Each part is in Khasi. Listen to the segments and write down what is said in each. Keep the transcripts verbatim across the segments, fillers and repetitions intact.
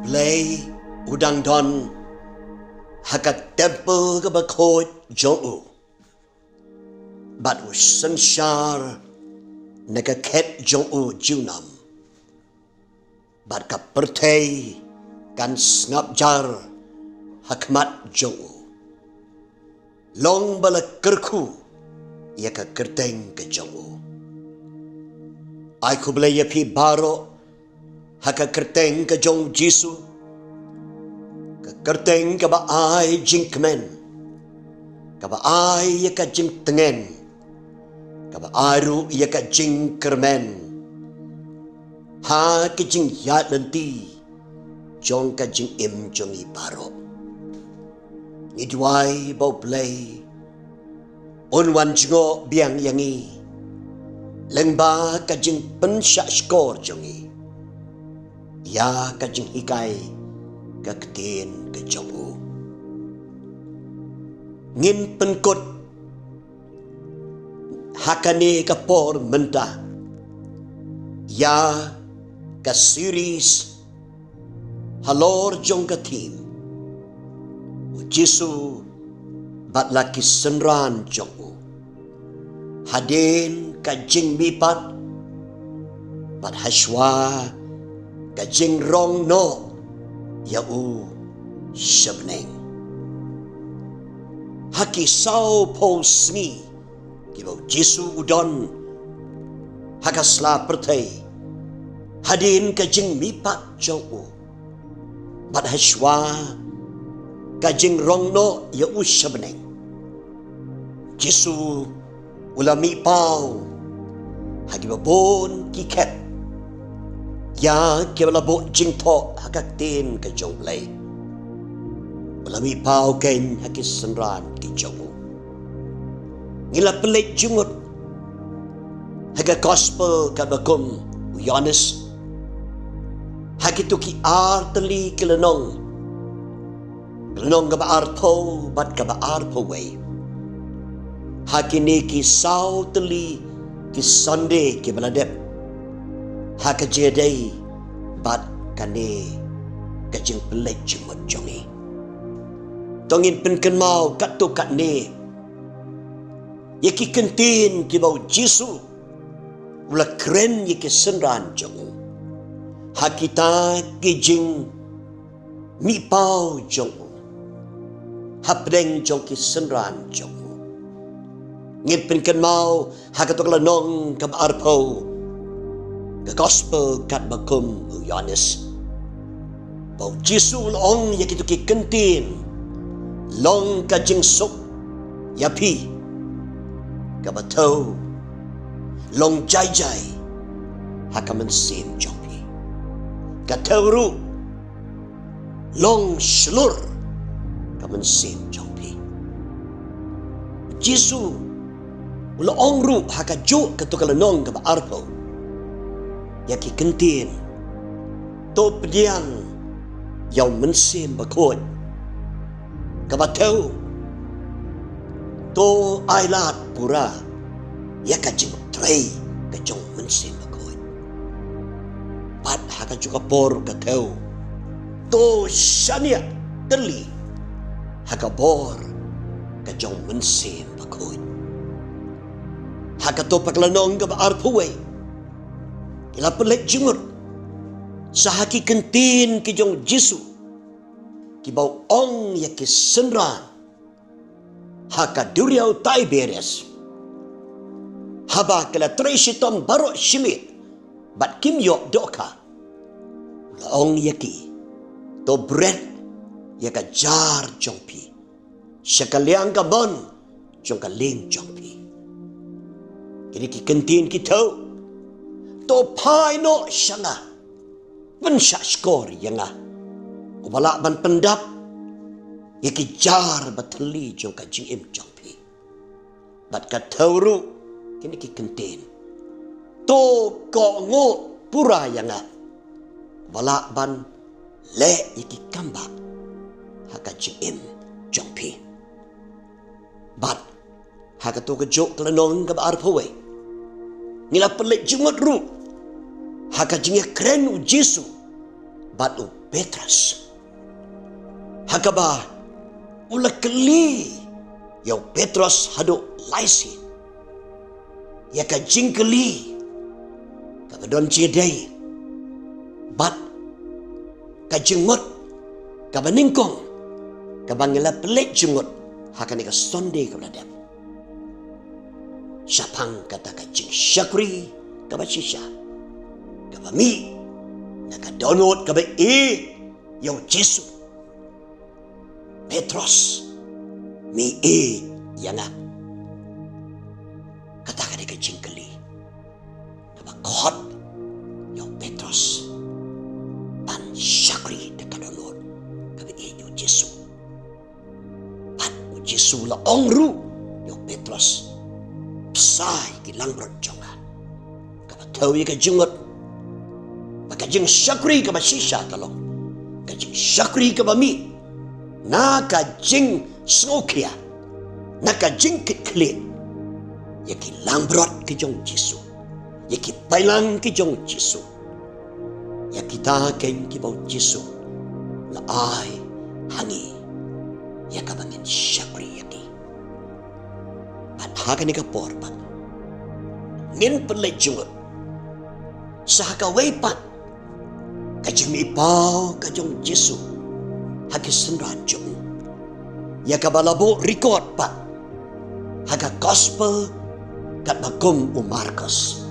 Blei u dang don ha ka templ kaba khuid jong u, bad u synshar na ka khet jong u junom, bad ka pyrthei kan sngap jar ha khmat jong u. Long ba la kyrkhu ïa ka kyrteng ka jong u. Ai khublei ïa phi baroh ha ka kyrteng ka jong u Jisu, ka kyrteng kaba ai jingkmen, kaba ai ïa ka jingtngen, kaba ai ruh ïa ka jingkyrmen ha ka jingïaid lynti jong ka jingim jong ngi baroh. Ngi duwai ba U Blei un wan jngoh biang ïa ngi lyngba ka jingpynshah shkor jong ngi ïa ka jinghikai ka ktien ka jong u. Ngin pynkut ha kane ka por mynta ïa ka series halor jong ka theme U Jisu bad la ki synran jong u, hadien ka jingmihpat bad hashwa ka jingrong noh ïa u sha bneng. Ha ki saw phew sngi kiba U Jisu u don ha ka sla pyrthei, hadien ka jingmihpat jong u bad hashwa ka jingrong noh ïa u sha bneng, Jisu u la mih paw ha kiba bun ki khet ïa kiba la buh jingthoh ha ka ktien ka jong U Blei. U la mih paw keiñ ha ki synran ki jong u. Ngi la pynleit jingmut ha ka gospel kaba kum u Ïoannis, ha kito ki ar tylli ki lynnong, lynnong kaba arphew bad kaba arphew wei. Ha kine ki saw tylli ki Sunday kiba la dep, ha ka jingïadei bad kane ka jingpynleit jingmut jong ngi, to ngin pynkynmaw katto katne ïa ki kyntien kiba U Jisu u la kren ïa ki synran jong u ha kita ki jingmih paw jong u, hapdeng jong ki synran jong u. Ngin pynkynmaw ha kato ka lynnong kaba arphew, ka gospel katba kum u Ïoannis, ba U Jisu u la ong ïa kito ki kyntien: Long ka jingsuk ïa phi. Kaba thew, long jai jai ha ka mynsiem jong phi. Ka thew ruh, long shlur ka mynsiem jong phi. Jisu u la ong ruh ha kajuh kato ka lynnong kaba arphew ïa ki kyntien: To pdiang ïa u Mynsiem Bakhuid. Kaba thew, to ailad pura ïa ka jingtrei ka jong u Mynsiem Bakhuid. Bad ha kajuh ka por ka thew, to shaniah tylli ha ka bor ka jong u Mynsiem Bakhuid. Ha kato pat ka lynnong kaba arphew wei, ngi la pynleit jingmut sa ha ki kyntien ki jong u Jisu kiba u ong ïa ki synran ha ka duriaw Tiberias, haba ki la trei shitom baroh shi miet bad kim ïoh dohkha. U la ong ïa ki: To bret ïa ka jar jong phi sha ka liang kamon jong ka lieng jong phi. Kine ki kyntien ki thew: To phai noh sha nga, pynshah shkor ïa nga, uba lah ban pyndap ïa ki jar ba thylli jong ka jingim jong phi. Bad ka thew ruh, kine ki kyntien: To kohnguh pura ïa nga, uba lah ban leh ïa ki kambah ha ka jingim jong phi. Bad ha kato kajuh ka lynnong kaba arphew wei, ngi la pynleit jingmut ruh ha ka jingïakren u Jisu bad u Petros, ha kaba u la kylli ïa u Petros haduh lai sien ïa ka jingkylli kaba don jingïadei bad ka jingmut kaba nyngkong kaba ngi la pynleit jingmut ha kane ka Sunday kaba la dep. Shaphang kata ka jingshakri kaba shisha kaba mih na ka dohnud kaba ïeit ïa u Jisu. Petros, me ïeit ïa nga? Kata ka dei ka jingkylli kaba khot ïa u Petros ban shakri da ka dohnud kaba ïeit ïa u Jisu. Bad u Jisu u la ong ruh ïa u Petros, bsa ïa ki langbrot jong nga. Kaba thew ïa ka jingmut ba ka jingshakri kaba shisha ka long ka jingshakri kaba mih na ka jingsngewkhia, na ka jingkitkhlieh ïa ki langbrot ki jong u Jisu, ïa ki balang ki jong u Jisu, ïa kita keiñ kiba u Jisu u la ai ha ngi ïa kaba ngin shakri ïa ki. Bad ha kane ka por pat ngin pynleit jingmut sa ha kawei pat ka jingmihpaw ka jong u Jisu ha ki synran jong u, ïa kaba la buh record pat ha ka Gospel katba kum u Markos,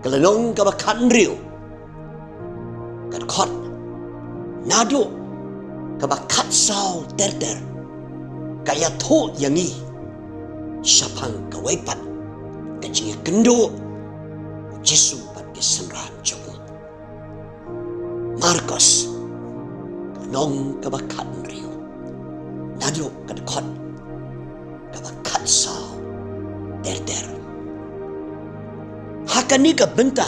ka lynnong kaba khathynriew, ka dkhot naduh kaba khatsaw ter ter, ka ïathuh ïa ngi shaphang kawei pat ka jingïakynduh u Jisu bad ki synran jong u. Markos, ka lynnong kaba khathynriew, naduh ka dkhot kaba khatsaw ter ter. Ha kane ka bynta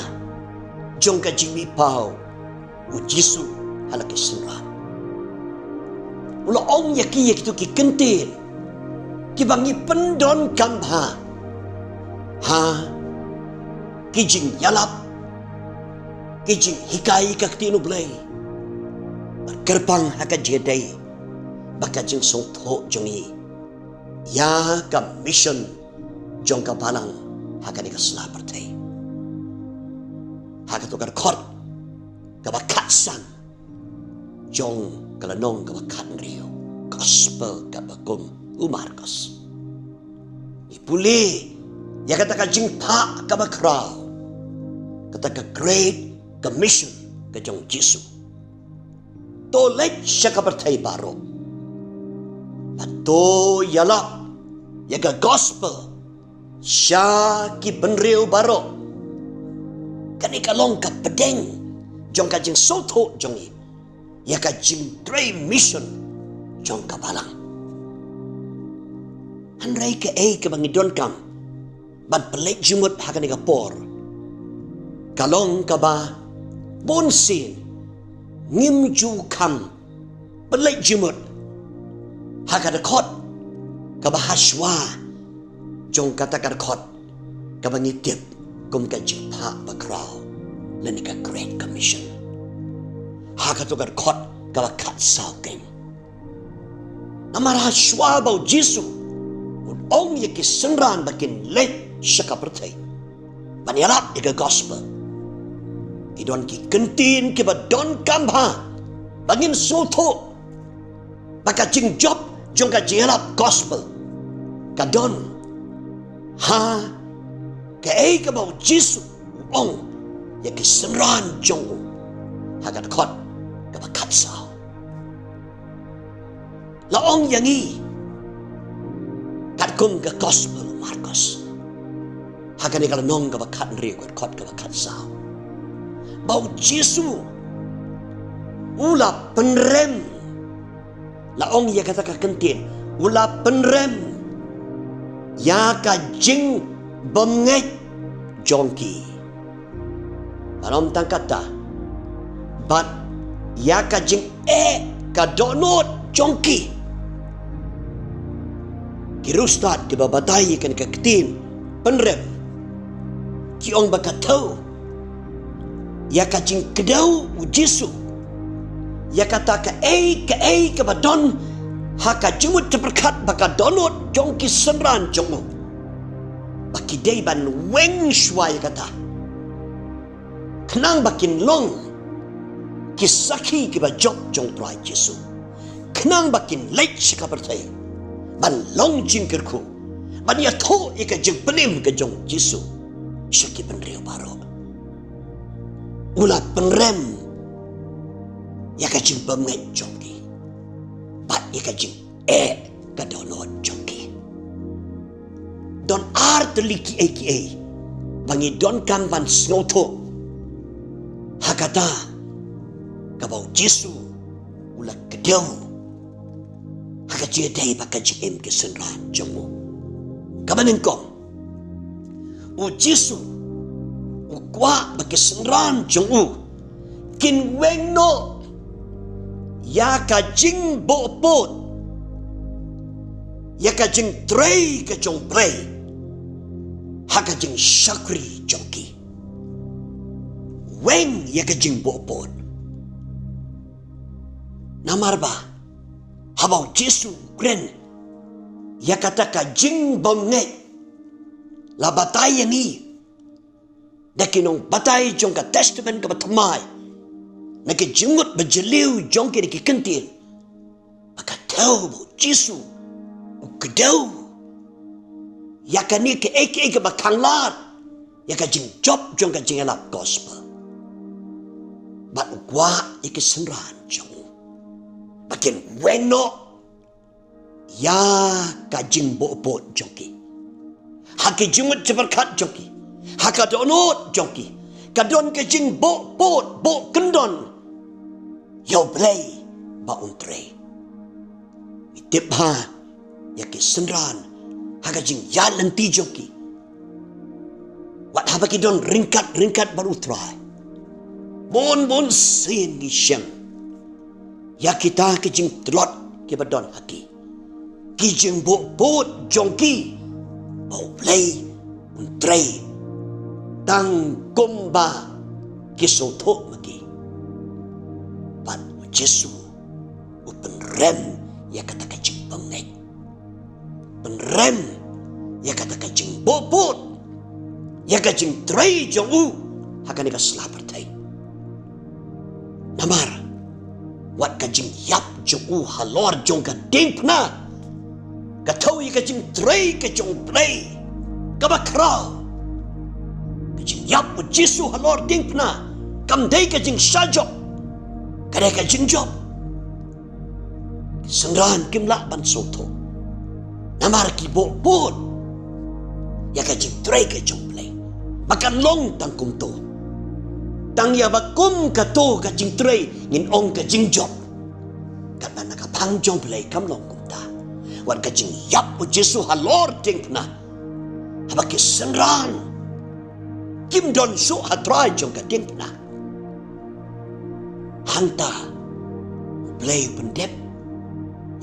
jong ka jingmihpaw u Jisu ha la ki synran, u la ong ïa ki, ïa kito ki ktien kiba ngi pyndonkam bha ha ki jingïalap, ki jinghikai ka ktien u Blei, bad kyrpang ha ka jingïadei bad ka jingsngewthuh jong ngi ïa ka mission jong ka balang ha kane ka sla pyrthei. Ha kato ka dkhot kaba khatsan jong ka lynnong kaba khathynriew, Gospel katba kum u Markos, ngi pule ïa kata ka jingphah kaba khraw, kata ka Great Commission ka jong u Jisu: To leit sha ka pyrthei baroh bad to ïalap ïa ka Gospel sha ki bynriew baroh. Kane ka long ka pdeng jong ka jingsngewthuh jong ngi ïa ka jingtrei mission jong ka balang. Hynrei kaei kaba ngi donkam ban pynleit jingmut ha kane ka por ka long kaba bunsien ngim ju kham pynleit jingmut ha ka dkhot kaba hashwa jong kata ka dkhot kaba ngi tip kum ka jingphah bakhraw lane ka Great Commission, ha kato ka dkhot kaba khatsaw keiñ. Namar hashwa ba u Jisu un ong ïa ki synran ba kin leit sha ka pyrthei ban ïalap ïa ka Gospel, ki don ki ktien kiba donkam bha ba ngin sngewthuh ba ka jingjop jong ka jingïalap Gospel ka don ha kaei kaba u Jisu u ong ïa ki synran jong u ha ka dkhot kaba khatsaw. La ong ïa ngi katkum ka Gospel u Markos, ha kane ka lynnong kaba khathynriew, ka dkhot kaba khatsaw, ba u Jisu u la pynrem, la ong ïa kata ka ktien, u la pynrem ïa ka jingbymngeit jong ki. Bad ym tang katta, bad ïa ka jingeh ka dohnud jong ki. Ki riewstad kiba batai ïa kane ka ktien pynrem, ki ong ba ka thew ïa ka jingkdew u Jisu ïa kata kaei kaei kaba don ha ka jingmut jingpyrkhat bad ka dohnud jong ki synran jong u, ba ki dei ban weng shuwa ïa kata, khnang ba kin long ki sakhi kiba jop jong u Trai Jisu, khnang ba kin leit sha ka pyrthei ban long jingkyrkhu, ban ïathuh ïa ka jingpynim ka jong u Jisu sha ki bynriew baroh. U la pynrem ïa ka jingbymngeit jong ki bad ïa ka jingeh ka dohnud jong ki. Don ar tylli kiei kiei ba ngi donkam ban sngewthuh ha kata kaba u Jisu u la kdew ha ka jingïadei bad ka jingim ki synran jong u. Kaba nyngkong, u Jisu u kwah ba ki synran jong u kin weng noh ïa ka jingbuhpud, ïa ka jingtrei ka jong u Blei ha ka jingshakri jong ki. Weng ïa ka jingbuhpud. Namar ba haba u Jisu u kren ïa kata ka jingbymngeit, la batai ïa ngi da ki nongbatai jong ka Testament kaba thymmai, na ki jingmut ba jylliew jong ki da ki kyntien, ba ka thew ba u Jisu u kdew ïa kane kaei kaei kaba khanglad ïa ka jingjop jong ka jingïalap gospel. Bad u kwah ïa ki synran jong u ba kin weng noh ïa ka jingbuhpud jong ki. Ha ki jingmut jingpyrkhat jong ki, ha ka dohnud jong ki, ka don ka jingbuhpud, buh kyndon ïa u Blei ba un trei. Ngi tip bha ïa ki synran ha ka jingïaid lynti jong ki. Wat haba ki don ryngkat ryngkat bad u Trai, bun bun sien ngi shem ïa kita ki jingtlot kiba don ha ki, ki jingbuhpud jong ki ba u Blei un trei tang kumba ki sngewthuh ma ki. Bad u Jisu u pynrem ïa kata ka jingbymngeit, pynrem ïa kata ka jingbuhpud, ïa ka jingtrei jong u ha kane ka sla pyrthei. Namar wat ka jingïap jong u halor jong ka diengphna ka thew ïa ka jingtrei ka jong u Blei kaba khraw. Ka jingïap u Jisu halor diengphna kam dei ka jingshah jop, ka dei ka jingjop. Ki synran kim lah ban sngewthuh namar ki buhpud ïa ka jingtrei ka jong u Blei ba kan long tang kumto. Tang ïa ba kum kato ka jingtrei ngin ong ka jingjop. Katba na ka phang jong u Blei kam long kumta. Wat ka jingïap u Jisu halor diengphna, haba ki synran kim don shuh ha trai jong ka diengphna, hangta u Blei u pyndep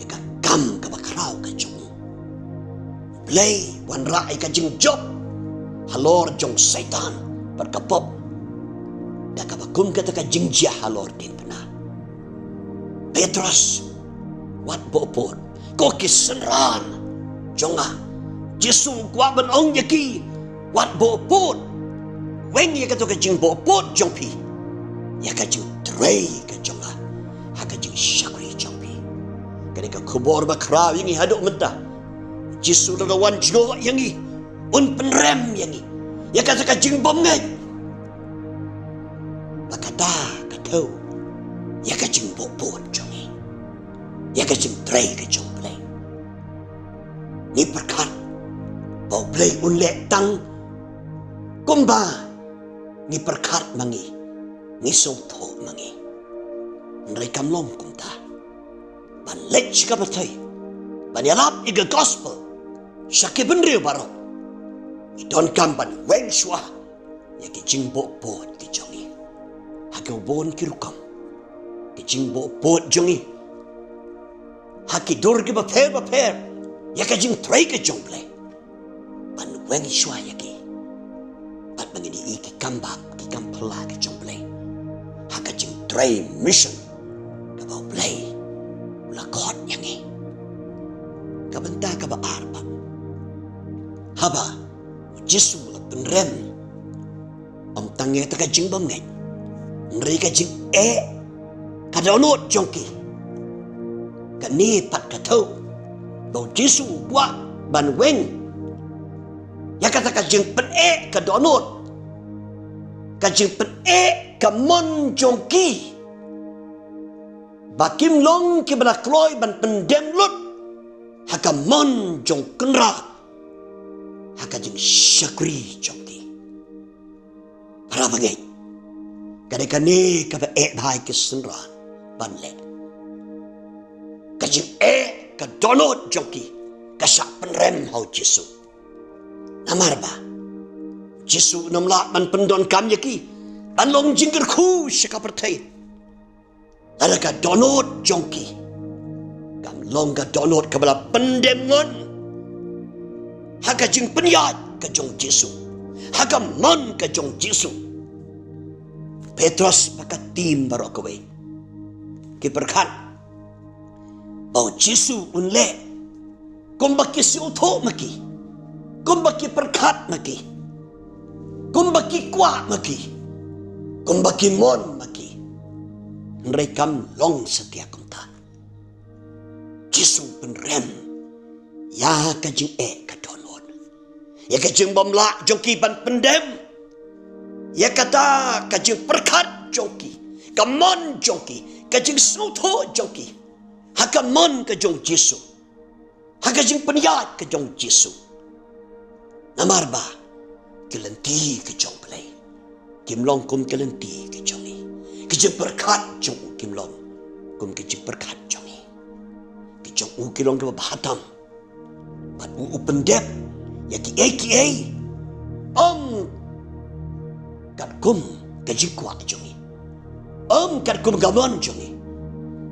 ïa ka kam kaba khraw ka jong u. U Blei u wanrah ïa ka jingjop halor jong u Soitan bad ka pop da kaba kum kata ka jingjia halor diengphna. Petros, wat buhpud. Ko ki synran jong nga, Jisu u kwah ban ong ïa ki, wat buhpud. Weng ïa kato ka jingbuhpud jong phi ïa ka jingtrei ka jong nga ha ka jingshakri jong phi. Kane ka khubor ba khraw ïa ngi haduh mynta. Jisu u la wan jngoh ïa ngi, un pynrem ïa ngi ïa kata ka jingbymngeit. Ba kata ka thew ïa ka jingbuhpud jong ngi, ïa ka jingtrei ka jong u Blei. Ngi pyrkhat ba u Blei un leh tang kumba ngi pyrkhat ma ngi, ngi sngewthuh ma ngi. Hynrei kam long kumta. Ban leit sha ka pyrthei ban ïalap ïa ka gospel sha ki bynriew baroh, ngi donkam ban weng shuwa ïa ki jingbuhpud ki jong ngi ha kiba bun ki rukom. Ki jingbuhpud jong ngi ha ki dur kiba pher ba pher ïa ka jingtrei ka jong u Blei, ban weng shuwa ïa ki. Bad ba ngin ïohi ki kam bap ki kam phylla ka jong u Blei ha ka jingtrei mission Jisu u la pynrem ym tang ïa kata ka jingbymngeit, hynrei ka jingeh ka dohnud jong ki. Kane pat ka thew ba u Jisu u kwah ban weng ïa kata ka jingpyneh ka dohnud, ka jingpyneh ka mon jong ki, ba kim long kiba la kloi ban pyndem lut ha ka mon jong u Kynrad ha ka jingshakri jong ki. Para bangeit, ka dei kane kaba eh bha ïa ki synran ban leh. Ka jingeh ka dohnud jong ki ka shah pynrem ha u Jisu. Namar ba u Jisu un ym lah ban pyndonkam ïa ki ban long jingkyrkhu sha ka pyrthei lada ka dohnud jong ki kam long ka dohnud kaba la pyndem ngon ha ka jingpynïaid ka jong u Jisu, ha ka mon ka jong u Jisu. Petros bad ka team baroh kawei ki pyrkhat ba u Jisu un leh kumba ki sngewthuh ma ki, kumba ki pyrkhat ma ki, kumba ki kwah ma ki, kumba ki mon ma ki. Hynrei kam long satia kumta. Jisu u pynrem ïa ka jingeh ka dohnud, ïa ka jingbymlah jong ki ban pyndem ïa kata ka jingpyrkhat jong ki, ka mon jong ki, ka jingsngewthuh jong ki ha ka mon ka jong u Jisu, ha ka jingpynïaid ka jong u Jisu. Namar ba ki lynti ki jong u Blei kim long kum ki lynti ki jong ngi. Ki jingpyrkhat jong u kim long kum ki jingpyrkhat jong ngi. Ki jong u ki long kiba bha tam, bad u u pyndep ïa kiei kiei ym katkum ka jingkwah jong ngi, ym katkum ka mon jong ngi,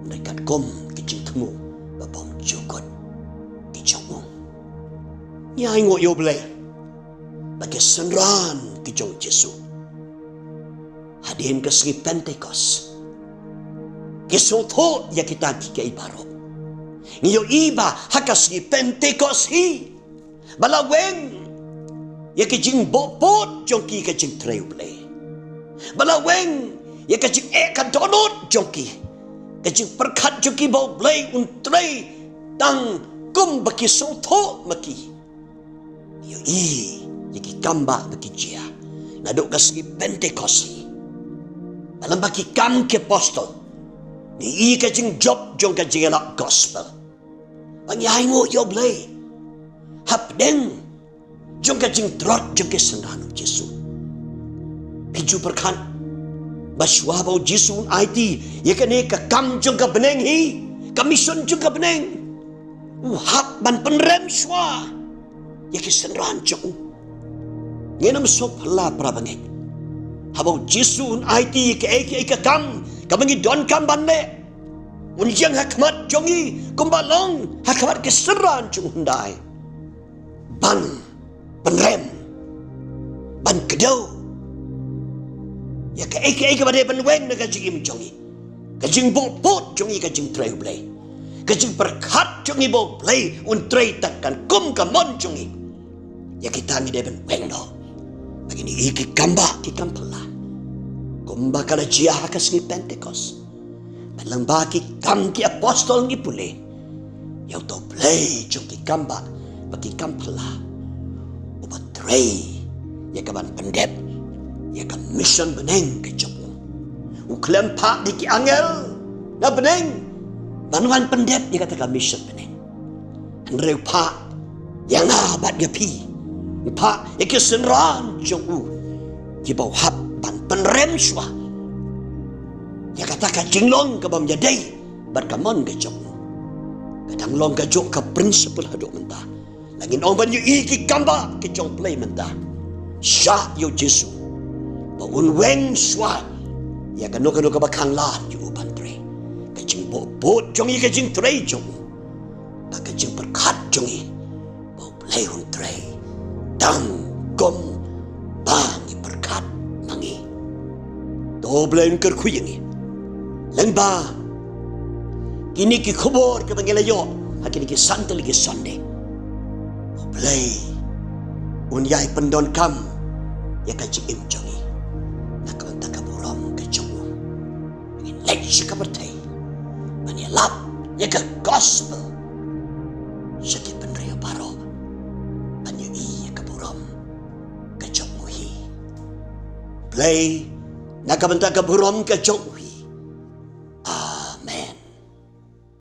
hynrei katkum ka jingthmu ba bym jukut ki jong u. Ngi ainguh ïa u Blei ba ki synran ki jong u Jisu hadien ka sngi Pentekost ki sngewthuh ïa kita kiei kiei baroh. Ngi ïohi ba ha ka sngi Pentekost hi ba la weng ïa ka jingbuh pud jong ki ka jingtrei u Blei, ba la weng ïa ka jingeh ka dohnud jong ki, ka jingpyrkhat jong ki ba u Blei un trei tang kumba ki sngewthuh ma ki. Ïohi ïa ki kam ba ki jia naduh ka sngi Pentekost hi, ba lyngba ki Kam ki Apostol ngi ïohi ka jingjop jong ka jingïalap gospel. Ba ngi ainguh ïa u Blei hapdeng jong ka jingtrot jong ki synran u Jisu. Phi ju pyrkhat ba shuwa ba u Jisu un aiti ïa kane ka kam jong ka bneng hi, ka mission jong ka bneng, u hap ban pynrem shuwa ïa ki synran jong u. Ngin ym sngewphylla para bangeit, haba u Jisu un aiti ïa kaei kaei ka kam kaba ngi donkam ban leh, un ïeng ha khmat jong ngi kumba long ha khmat ki synran jong u hyndai ban pynrem, ban kdew ïa kaei kaei kaba dei ban weng na ka jingim jong ngi, ka jingbuh pud jong ngi ka jingtrei u Blei, ka jingpyrkhat jong ngi ba u Blei un trei tang katkum ka mon jong ngi. Ïa kita ngi dei ban weng noh. Ba ngin ïohi ki kam ba ki kam phylla kumba ka la jia ha ka sngi Pentekost. Bad lyngba ki Kam ki Apostol ngi pule ïa uto u Blei jong ki kam ba, ba ki kam phylla, uba trei ïa ka ban pyndep ïa ka mission bneng ka jong u. U khlem phah da ki angel na bneng ban wan pyndep ïa kata ka mission bneng. Hynrei u phah ïa nga bad ïa phi, u phah ïa ki synran jong u, kiba u hap ban pynrem shuwa ïa kata ka jinglong ka bym ïadei bad ka mon ka jong u. Ka dang long ka jong ka principle haduh mynta. La ngin ong ban ïohi ki kam ba ki jong u Blei mynta. Shah ïa u Jisu ba un weng shuwa ïa kano kano kaba khang lad ïa u ban trei. Ka jingbuh pud jong ngi, ka jingtrei jong u, bad ka jingpyrkhat jong ngi ba u Blei un trei tang kumba ngi pyrkhat ma ngi. To u Blei un kyrkhu ïa ngi lyngba kine ki khubor kiba ngi la ïoh ha kine ki san tylli ki Sunday. U Blei Un ïai pyndonkam ïa ka jingim jong ngi na ka bynta ka burom ka jong u. Ngin leit sha ka pyrthei ban ïalap ïa ka gospel sha ki bynriew baroh ban ïohi ïa ka burom ka jong u hi. Blei, na ka bynta ka burom ka jong u